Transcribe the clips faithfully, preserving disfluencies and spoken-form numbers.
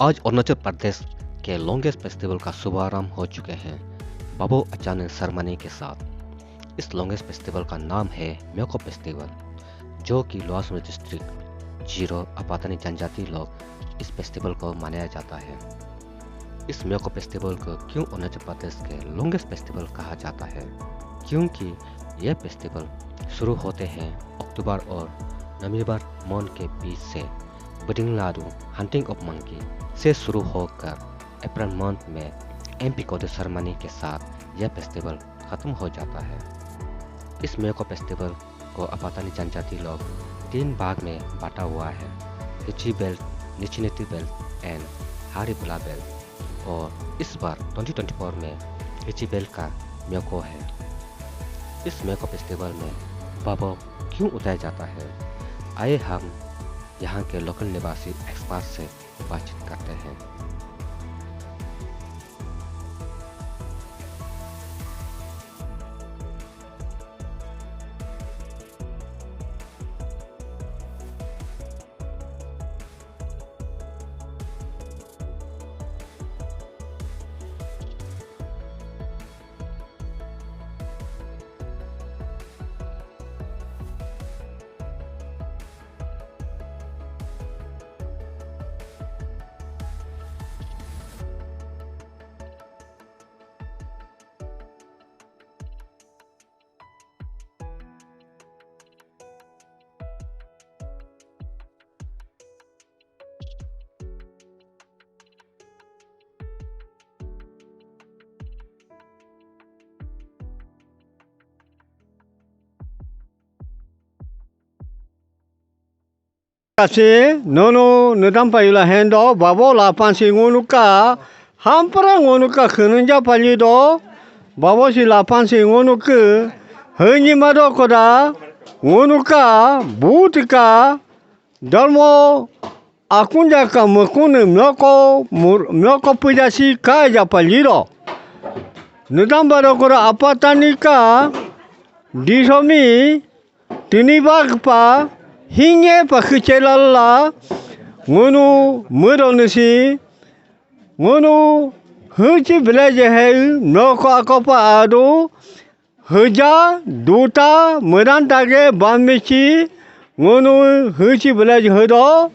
आज अरुणाचल प्रदेश के longest festival का शुभारंभ हो चुके हैं बाबो अचानन सेरेमनी के साथ। इस लॉन्गेस्ट फेस्टिवल का नाम है म्योको फेस्टिवल, जो कि लोअर सुबनसिरी डिस्ट्रिक्ट, जीरो, आपातानी जनजाति लोग इस फेस्टिवल को मनाया जाता है। इस म्योको फेस्टिवल को क्यों अरुणाचल प्रदेश के लॉन्गेस्ट फेस्टिवल कहा जाता है? क्योंकि यह फेस्टिवल शुरू होते हैं अक्टूबर और नवंबर मंथ के बीच से, बिडिंग लाडू, हंटिंग ऑफ मंकी से शुरू होकर अप्रैल मंथ में एम्पिकोडो सेरेमनी के साथ यह फेस्टिवल खत्म हो जाता है। इस म्योको फेस्टिवल को आपातानी जनजाति लोग तीन भाग में बांटा हुआ है: हिची बेल्ट, निचिनेटी बेल्ट एंड हारी बुला बेल्ट। और इस बार ट्वेंटी ट्वेंटी फ़ोर में हिची बेल्ट का म्योको है। इस म्योको फेस्टिवल में बाबो क्यों उठाया जाता है, आइए हम यहाँ के लोकल निवासी एक्सपर्ट से बातचीत करते हैं। Kasi, nono nedam payula hendo, babo lapan si ngunuka, hampra ngunuka khenunja palido, babo si lapan si ngunuke, henyi mado koda, ngunuka, butika, dalmo, akunja ka mekune myoko, mur-, myoko pujasi kaja palido. Nedam bado koda apatanika, disomi, tini bak pa, hinge pa kechelala, ngunu medo nesi, ngunu huchi belaje heu, noko akopa adu, huja, duta, medan tage, bamichi, ngunu huchi belaje hudo,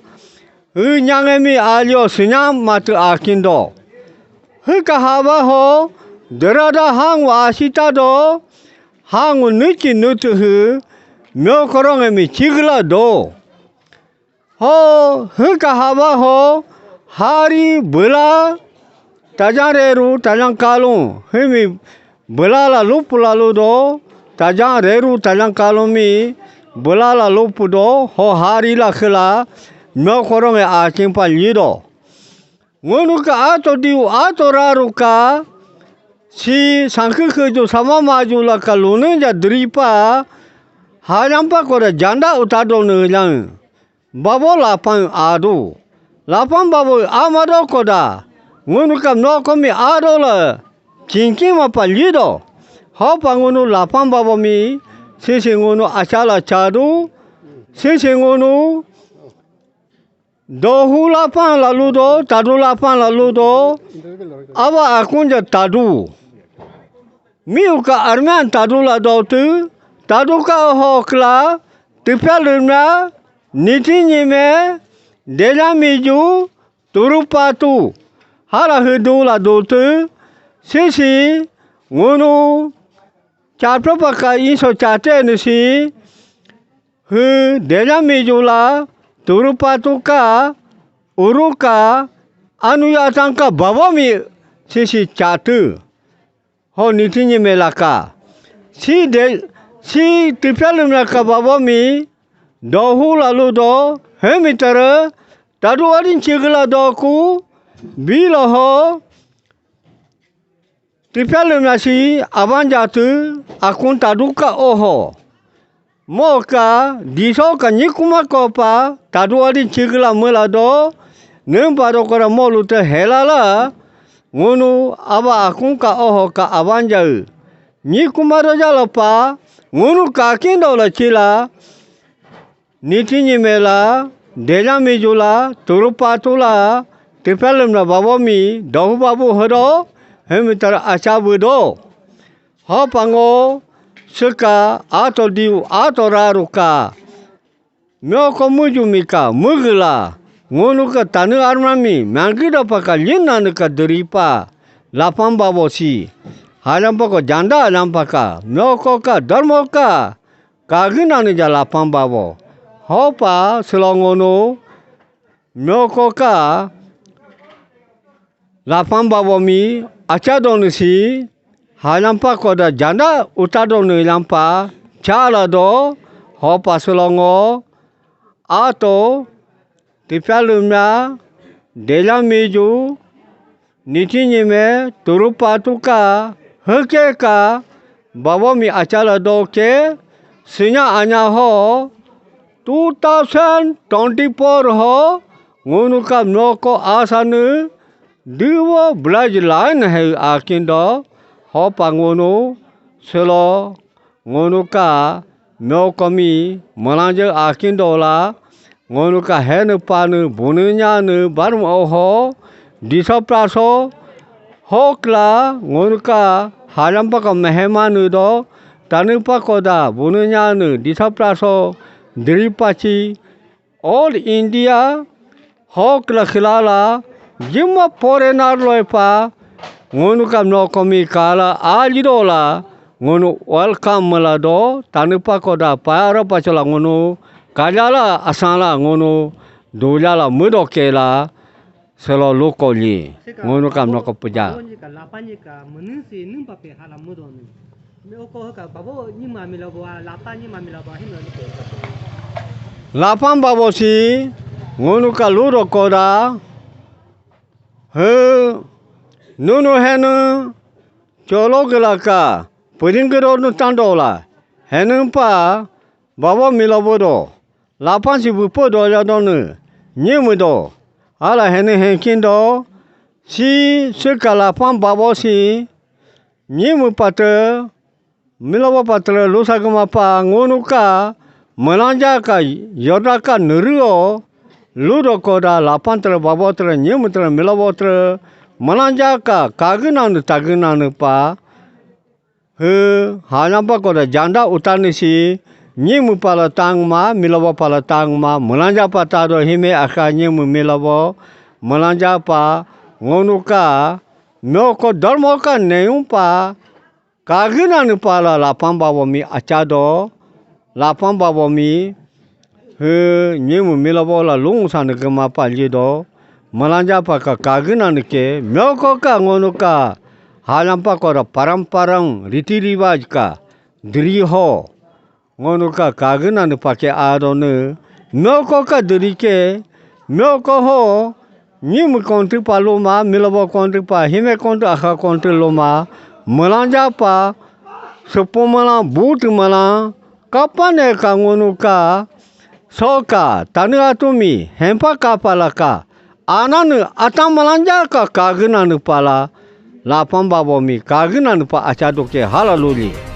hu nyangemi alio sunyam matu akindo. Hu kahaba ho, derada hang wa asita do, hang nuchi nutu hu, myo korong emi chigla do. Ho, hu kahaba ho, hari bela, tajang reru, tajang kalung, himi bela la lupu lalu do, tajang reru, tajang kalung mi, bela la lupu do, ho hari la khela, myo korong e aching pa lido. Ngunu ka ato diu ato raru ka, si sangke keju sama maju la ka lune ja dripa, hajampa koda janda utado ne jang. Babo lapang adu. Lapang babo amado koda. Ngunu ka no komi ado la. Chinki ma pa lido. Hopa ngunu lapang babo mi, sisi ngunu achala chadu. Sisi ngunu Dohu lapang lalu do, tadu lapang lalu do, awa akunja tadu. Miu ka armian tadu la do tu, tadu ka hokla, tipya lumna, niti nyime, dela miju, turu patu. Hala hudu la do tu, sisi, ngunu, chapro pa ka inso chate nusi, hu dela miju la, turu patu ka, uru ka, anu ya tang ka babo mi, sisi chatu. Ho niti nyime la ka. Si de, si tipya lumna ka babo mi, dohu lalu do, hemi tara, tadu adin chigla do ku, bilo ho, tipya lumna si, aban jatu, akun tadu ka oho. Mo ka, diso ka nyikuma kopa, tadu adin chigla mela do, nem pado kora molu te helala, ngunu aba akun ka oho ka aban jau. Nyikuma do jalo pa, ngunu ka kindo la chila, niti nyime la, dela miju la, turu patu la, Tipelim na babo mi dohu babu hodo, hemi tar acha budo. Ho pango, seka ato diu ato raru ka. Mioko muju mika, mugula. Ngunu ka tanu armami, mangi da paka lina nuka deripa. Lapang babo si. Halam pako janda alam paka. Mioko ka, dormo ka. Kagina nuja lapang babo. Hopa, selongono. Mioko ka. Lapang babo mi, acha donu si. Halampa koda janda uta donu lampa. Chala do. Hopa selongo. Ato. Tipalumya. Dela miju. Niti nyime. Turupa tuka. Heke ka. Babo mi achala do ke. Sinya anya ho. Two thousand twenty-four ho. Ngunu ka mioko asanu. Diwo blaj line he akin do. Hopa ngunu. Selo. Ngunu ka. Mioko mi. Malanje akin do la. Ngunu ka henu panu. Bunu nyanu. Barum oho. Diso praso. Hokla. Ngunu ka. Halampa ka mehemanu do. Tanu pakoda. Bunu nyanu. Diso praso. Diri pachi. All India. Hokla khilala. Jimma foreigner loipa. Ngunu ka mioko mi kala. Alidola. Ngunu welcome mala do. Tanu pakoda. Payara pachola ngunu. Kajala asala ngunu. Dujala mudo kela. Selo luko li. Ngunu ka mioko puja. Lapang ka menu si nung pape hala mudo ni. Mioko ka babo ni ma mila bo, lapang ni ma mila bo, hino ni ko. Lapang babo si, ngunu ka ludo koda. He, nunu henu, cholo gela ka, puding gero nu tandola. Henu pa, babo mila bodo. Lapang si bupo do ya donu. Nyimu do. Ala henu henkin do. Si seka lapang babo si. Nyimu pate. Milobo patre lusa gema pa ngunu ka. Melanja ka. Yoda ka neruo. Ludo koda lapang tre babo tre nyimu tre milobo tre. Melanja ka. Kagina nu tagina nu pa. He, hanyampa koda janda utani si, nyimu pala tang ma, milobo pala tang ma, melanja pa tado hime aka nyimu milobo, melanja pa, ngunu ka, mioko dormo ka neum pa, kagina nu pala lapang babo mi achado, lapang babo mi, He, nyimu milobo la lung sana gema pa lido. Melanja pa ka kagina nu ke. Mioko ka ngunu ka. Halampa koda param param riti rivaj ka. Dri ho. Ngunu ka kagina nu pa ke ado nu. Mioko ka dri ke. Mioko ho. Nyimu kontu pa luma. Milobo kontu pa. Hime kontu aka kontu luma. Melanja pa. Sepu malang. Butu malang. Kapane ka ngunu ka. Soka, tanu atumi, hempa kapalaka. Ananu, atam melanja ka kagina nu pala. Lapang babo mi, kagina nu pa achaduke. Hallelujah.